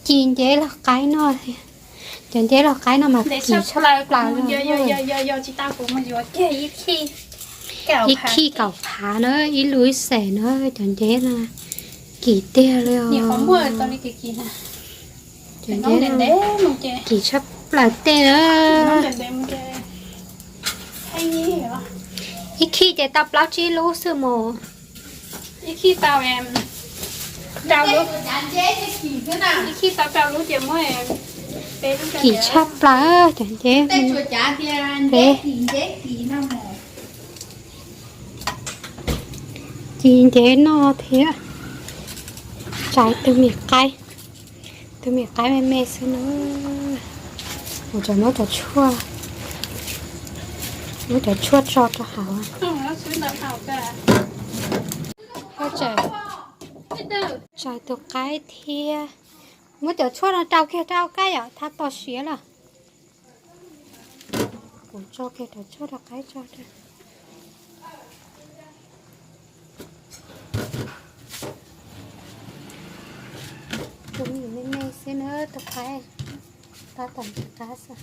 Ci nceb los qaib no, cov nceb los qaib no mas kim tshaj plaws li. Ib khij kaum phav na, ib lub ib xees na, cov nceb no kim tiag li os. Cov nceb kim tshaj plaws tej na. Ib khij ces tau plaub tsib lub xwb mus. Kim tshaj plaws cov nceb. Peb ci nceb noj thiab. Tsais tus me qaib, tus me qaib me me xwb na. Kuv tseem muab cov tshuaj, muab cov tshuaj tso rau hauv. Tsais tus qaib thiab. Muab cov tshuaj no rau kiag rau kab yom, thab tau siav lawm. Kuv tso kiag cov tshuaj rau qaib tso. Tus me me xwb na, tus qaib tab tom nqis qab xwb.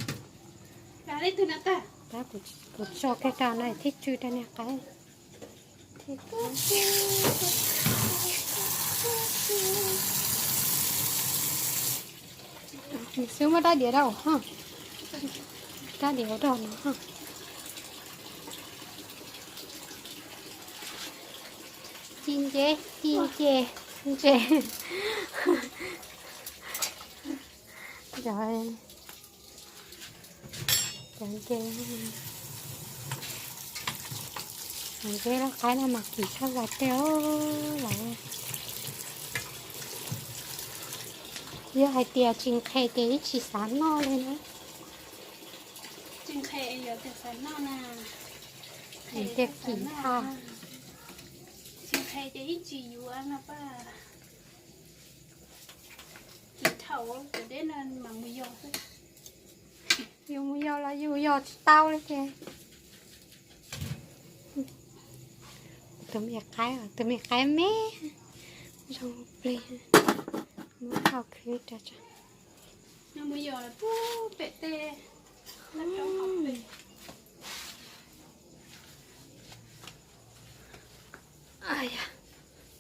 Kuv tso kiag rau no thiaj tsw rau niag qaib. Xwb muab rab diav rau hauv, rab diav rau no. Ci nceb, ci nceb, nceb. Cov nceb, cov nceb los qaib no mas kim tshaj plaws tej lawm. Yog hais tias tsis nqhis ces yeej tsis xav noj li na. Tsis nqhis, yog tias xav noj na, tias kim tshaj. Tsis nqhis ces yeej tsis yuav no pab. Thaum cov deb no mam mus yos xwb. Yus mus yos los yus yos tsis tau li ces. Tus me qaib, tus me qaib me zoo plig, muab hau khwb rau tso.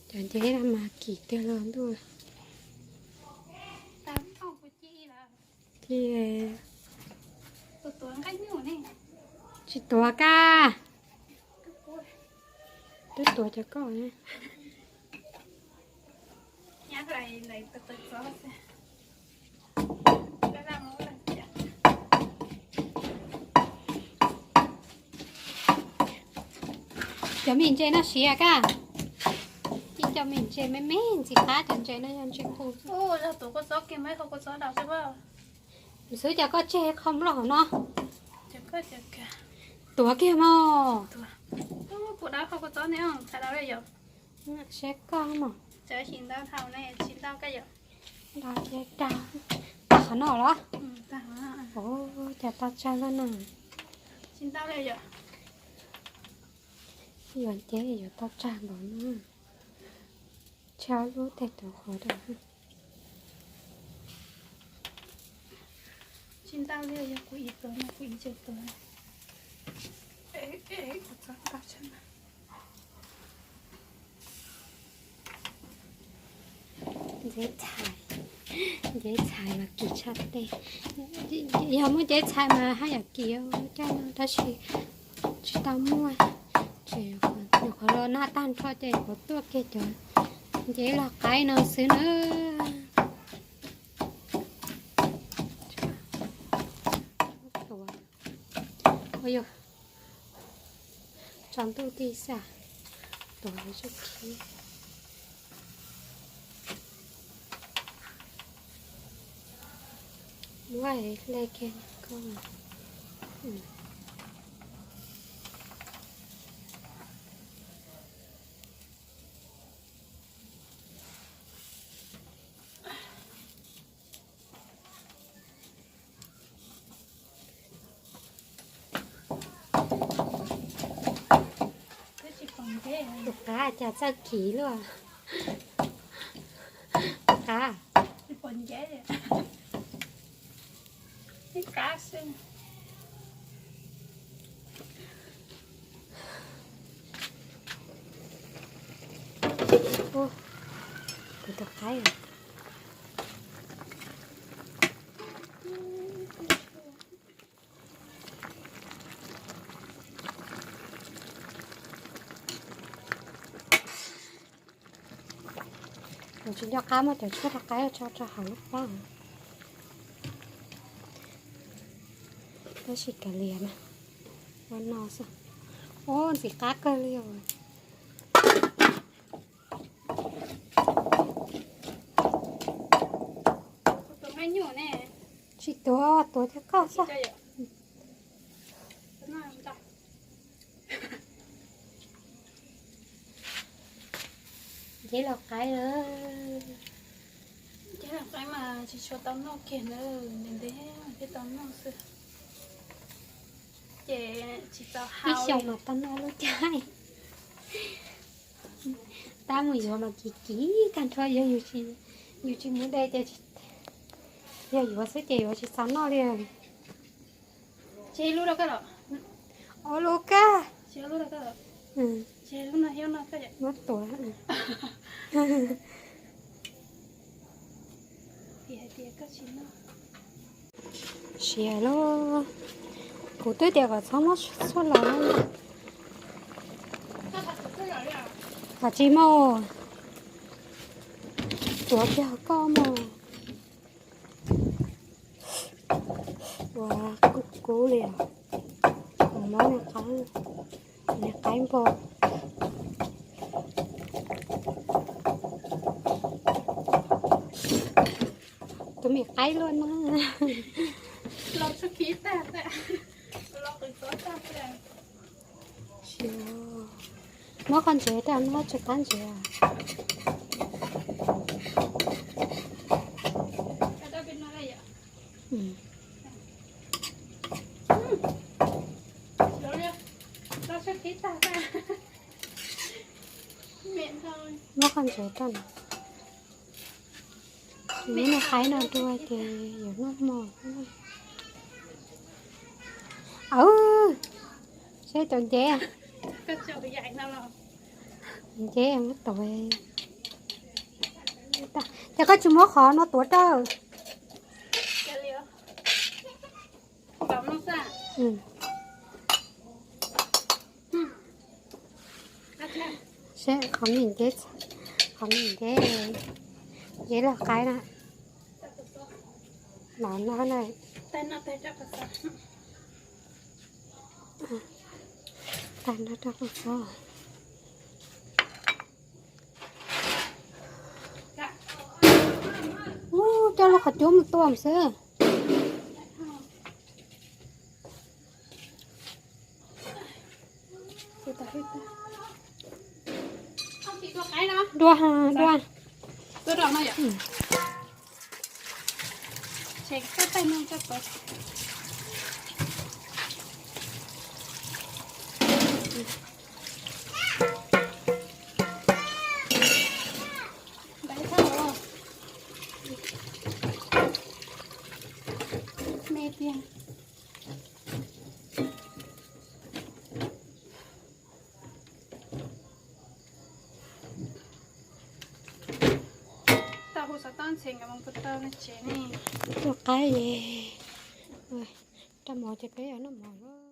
Cov nceb no mas kim tiag los ntuj. Ces tsis tuav kab, twb tuav cov koj. Cov me ntses no siav kab, ci cov me ntses me me ntxim qab, cov ntses no yog ntses qus. Xwb cov koj tseg qhov nplooj hauv no. Tuav kiag mog. Seb koj mog. Tag qhov no los? Ua cas tau tsawg lawm na. Yuav nceb yuav tau tsawg npaum no. Tshuav lub tej tuav qhuav rau. Ntxev txhais, ntxev txhais mas kim tshaj tej. Yog muaj ntxev txhais mas haj yam kim coj no tab sis tsis tau muaj. Ces nyuam qhuav los nag tag nrho ces kuv tuaj kiag cov ntxev los qaib no xwb na. Ua yog tsaus ntuj tij xav tuav zoo khib. Muab hle kiag koj. Tus qav cas txawj kiv luaj. Tus qav, Ua nceb, ib qab xwb. Kuv tus qaib. Kuv tsis nco qab muab cov tshuaj rau qaib tso rau hauv lub plab. Tab sis kav liam na, ua no xwb. Ua ntxim qab kawg li os. Tsis tuav, tuav thiab koj xwb. Nceb los qaib na. Nceb los qaib mas tsis tshua tau noj kiag na, ntev ntev thiaj tau noj xwb. Ces tsis tau hau. Ib xyoos mas tau noj lub caij. Tab mus yuav mas kiv kiv tag nrho, yog yus tsis, yus tsis mus de ces, yog yuav xwb ces yuav tsis txaus noj li. Tseg lub rau koj los? Ua lub kag. Tseg lub rau koj los? Tseg lub no thiab no koj muab tuav. Vim hais tias koj tsis noj. Siav lauj. Kuv twb tias kom txhob muab tshuaj los. Hos tsis muaj. Tuav kiag koj mus. Ua kub kub li os. Kuv muab niag qaib, niag qaib npog. Tus me qaib luaj na. Muab qhov ntsev rau, muab tsis qab ntsev. Muab qhov ntsev rau. Muab niag qaib no dua ces yuav noj mov. Aw, saib cov nceb. Nceb muab tuav. Ces koj tsis muab qhov no tuav rau. Seb qhov me nceb, qhov me nceb, nceb los qaib na. Los no na. Tag no rau koj txhob. Ub, coj lub qhov cub mus tua xwb. Dua, dua. Me tiag. Tau hu xov tooj ntxhee nkawd mus puag ta tsev ne. Tus qaib, rau mov ces peb yuav noj mov.